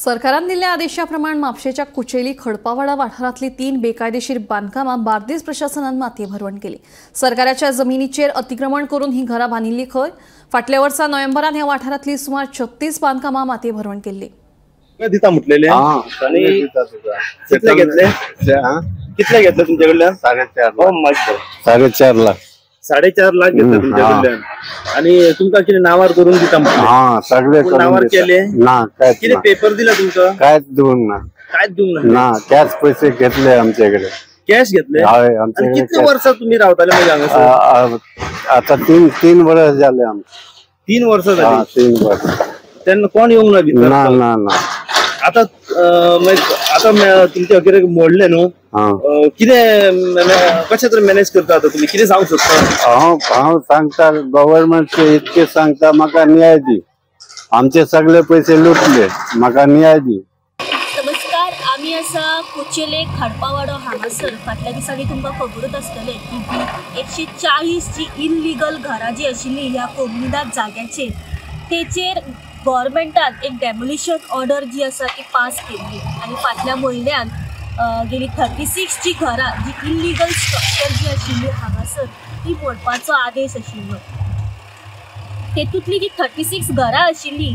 सरकारान दिल्ल्या आदेशाप्रमाण म्हापशेच्या कुचेली खडपावाडा वाठारांतली 3 बेकायदेशीर बांदकामां बार्देस प्रशासनान मातये भरवण केली। सरकाराच्या जमिनीचेर अतिक्रमण करून ही घरां बांदिल्ली खंय। फाटल्या वर्सा नोव्हेंबरान ह्या वाठारांतली सुमार 36 बांदकामां मातये भरवण केल्ली। दिता म्हटलेले कितले घेतले? कितले घेतले तुमचे कडल्यान? 4.5 4.5 लाख 4.5 लाख घेतले तुमच्या कडल्यान। आणि तुमका कितें नावार करून दिता म्हटलें? सगळे नावार केले ना, कितें पेपर दिला तुमका? कांयच दिवंक ना, कांयच दिवंक ना, कॅश पैसे घेतले आमच्याकडे। कॅश घेतले? हय। कितले वर्सां तुमी रावताले मागीर हांगासर? आता 3 वर्स जाले आमकां। 3 वर्सां जाली? 3 वर्स। तेन्ना कोण येवंक ना भितर? ना ना ना। आता आता तुमचे अखेरेक मोडले न्हू, कितें कशें तरेन मॅनेज करता आता तुमी? कितें सांगूंक सोदता? हांव सांगता गव्हर्मेंट इतके सांगता म्हाका न्याय दी, आमचे सगळे पैसे लुटले, म्हाका न्याय दी। नमस्कार, आमी आसा कुचेले खडपावाडो हांगासर। फाटल्या दिसांनी तुमकां खबरूच आसतलें की 140 जी इलिगल घरां जी आशिल्ली ह्या कोमुनिदाद जाग्याचेर, तेचेर गव्हर्मेंटान एक डेमोलिशन ऑर्डर जी आसा ती पास केल्ली आनी फाटल्या म्हयन्यान गेली 36 जी घरां जी इलिगल स्ट्रक्चर जी आशिल्ली हांगासर ती मोडपाचो आदेश आशिल्लो। तेतूंतली जी 36 घरां आशिल्ली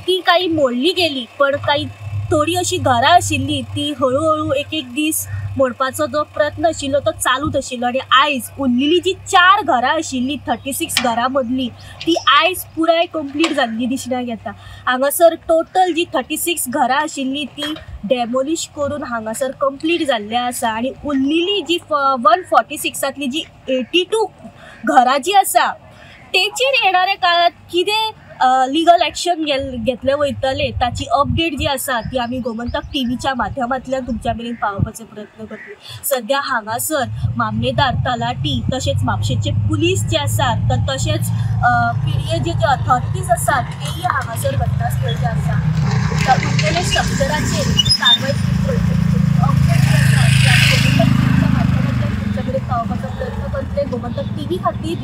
ती काही मोडली गेली, पण काही थोडी अशी घरां आशिल्ली ती हळूहळू एक एक दीस मोडपाचो जो प्रयत्न आशिल्लो तो चालूच आशिल्लो आनी आयज उरलेली जी 4 घरां आशिल्ली 36 घरां मदली ती आयज पुराय कंप्लीट जाल्ली दिसण्याक येता। हांगासर टोटल जी 36 घरां आशिल्ली ती डेमोलिश करून हांगासर कंप्लीट जाल्ले आसा आनी उरलेली जी 146 जी 82 घरां जी आसा तेचेर येणाऱ्या काळात कितें लिगल एक्शन घेतले वयतले ताची अपडेट जी आसा ती आमी गोमंतक टीव्हीच्या माध्यमांतल्यान तुमच्या मेरेन पावोवपाचो प्रयत्न करतले। सद्या हांगासर मामलेदार, तलाठी तशेंच म्हापशेचे पुलीस जे आसात तर तशेंच पीडीए जे अथॉरिटीज आसात तेय हांगासर घटनास्थळाचेर आसा। उरलेले स्ट्रक्चराचेर कारवाय